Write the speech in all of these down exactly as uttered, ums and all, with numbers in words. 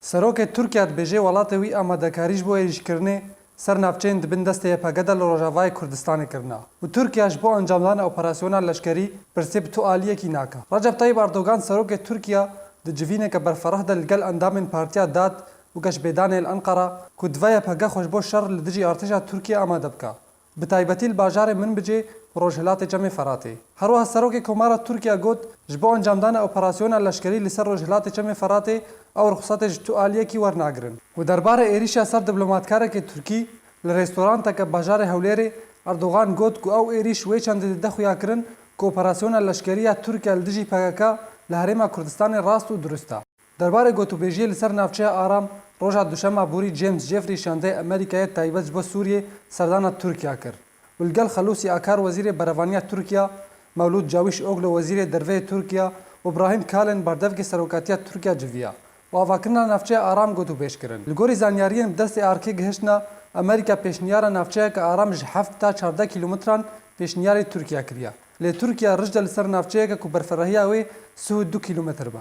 Serokê Tirkiye dibêje welatê wî amadekarî ji bo êrîşkirinê ser navçeyên di bin destê Y P G de li Rojavayê Kurdistanê kirina û Tirkiye ji bo encamdana operasyona leşkerî pirsê bi tu aliyekî nake. Recep Tayyip Erdogan, serokê Tirkiye, di civîneke berfereh de li gel endamên Partiya Dad û Geşbêdanê li Enqera, ku divê Y P G xwe ji bo şer li dijî artêşa Tirkiye amade bike, bi taybetî li bajarê Minbicê û Rojhilatê Çemê Feratê. Her wiha serokê Komara Tirkiye got, ji bo encamdana operasyona leşkerî li ser Rojhilatê Çemê Feratê ew ruxsetê ji tu aliyekî wernagirin. Û derbarê êrîşa ser diplomatkarekê Tirkî li restoranteke bajarê Hewlêrê, Erdogan got ku ew êrîş wê çendê dide xuyakirin ku operasyona leşkerî ya Tirkiye li dijî P K K li Herêma Kurdistanê rast û dirust e. Derbarê gotûbêjiyê li ser navçeya Aram, roja duşema borî James Jeffrey şandeyê Amerîkayê taybet ji bo Sûriyê serdana Tirkiye kir û li gel Xelûsî Akar, wezîrê berevaniya Tirkiye, Mewlûd Cawîşoglu, wezîrê derve yê Tirkiye, û Brahîm Kalin, berdevkê serokatiya Tirkiye, civiya û avakirina navçeya Aram gotûbêj kirin. Li gorî zanyariyên bi destê ARKê gihiştine, Amerîka pêşniyara navçeyeke aram ji heft ta çardeh kîlometran pêşniyarê Tirkiye kiriye. Lê Tirkiye rij de li ser navçeyeke ku berferehiya wê sih û du kîlometr be.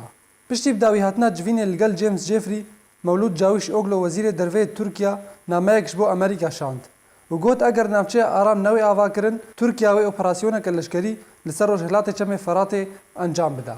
Piştî bi dawîhatina civînê li gel James Jeffrey, Mewlûd Cawîşoglu, wezîrê derve yê Tirkiye, nameyek ji bo Amerîka şand û got, eger navçeya Aram newê avakirin, Tirkiye wê operasyoneke leşkerî li ser Rojhilatê Çemê Feratê encam bide.